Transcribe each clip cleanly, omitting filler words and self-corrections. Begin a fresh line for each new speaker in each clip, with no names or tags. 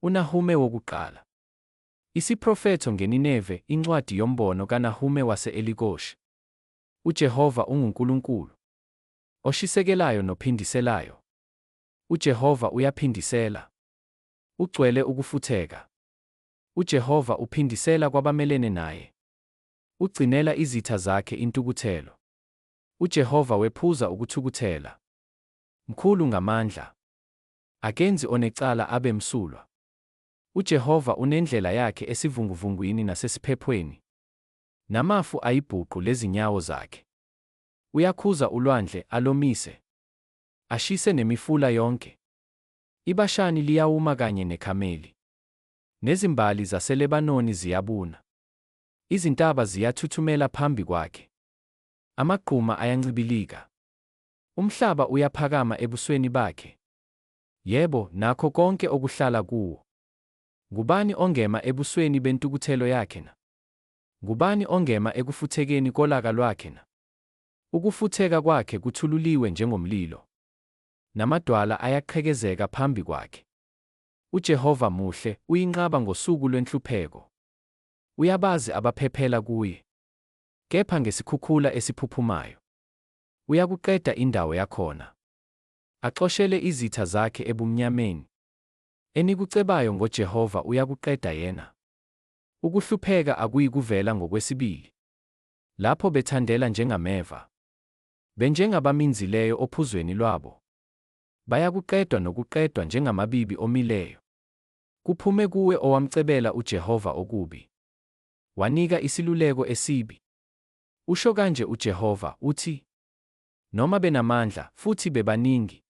UNahume wokuqala. Isiprofetho ngeNineve, incwadi yombono kaNahume wase-Elikoshi. UJehova unguNkulunkulu oshisekelayo nophindiselayo. UJehova uyaphindisela. Ugcwele ukufutheka. UJehova uphindisela kwabamelene naye. Ugcinela izitha zakhe intukuthelo. UJehova wephuza ukuthukuthela. Mkhulu ngamandla. Akenzi onecala abe msulwa. UJehova unendlela yakhe esivunguvungwini nasesiphephweni, namafu ayibhuqu lezinyawo zakhe. Uyakhuza ulwandle, alomise, ashise nemifula yonke. IBashani liyawuma kanye neKhameli, nezimbali zaseLebanoni ziyabuna. Izintaba ziyathuthumela phambi kwakhe, amagquma ayancibilika. Umhlaba uyaphakama ebusweni bakhe, yebo, nakho konke okuhlala kuwo. Ngubani ongema ebusweni bentukuthelo yakhe na? Ngubani ongema ekufuthekeni kolaka lwakhe na? Ukufutheka kwakhe kuthululiwe njengomlilo, namadwala ayaqhekezeka phambi kwakhe. UJehova muhle, uyinqaba ngosuku lwenhlupheko. Uyabazi abaphephela kuye. Kepha ngesikhukhula esiphuphumayo uyakuqeda indawo yakhona, axoshele izitha zakhe ebumnyameni. Enikucebayo ngoJehova uyakuqeda yena. Ukuhlupheka akuyikuvela ngokwesibili. Lapho bethandela njengameva, benjengabaminzileyo ophuzweni lwabo, bayakuqedwa nokuqedwa njengamabibi omileyo. Kuphume kuwe owamcebela uJehova okubi, wanika isiluleko esibi. Usho kanje uJehova, uthi, Noma benamandla, futhi bebaningi,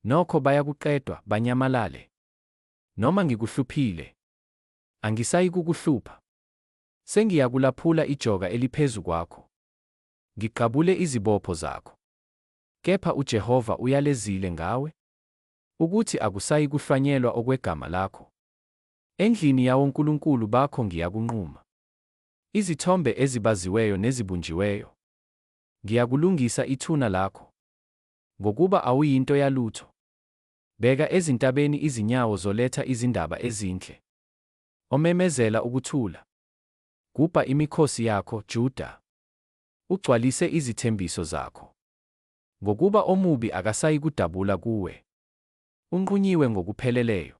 nokho bayakuqedwa, banyamalale. Noma ngikuhluphile, angisayikukuhlupha. Sengiyakulaphula ijoka eliphezu kwakho, ngigqabule izibopho zakho. Kepha uJehova uyalezile ngawe, ukuthi akusayikuhlwanyelwa okwegama lakho. Endlini yawonkulunkulu bakho ngiyakunquma izithombe ezibaziweyo nezibunjiweyo, ngiyakulungisa ithuna lakho, ngokuba awuyinto yalutho. Beka ezintabeni izinyawo zoletha izindaba ezinhle, omemezela ukuthula. Gubha imikhosi yakho, Juda, ugcwalise izithembiso zakho. Ngokuba omubi akasayikudabula kuwe, unqunyiwe ngokupheleleyo.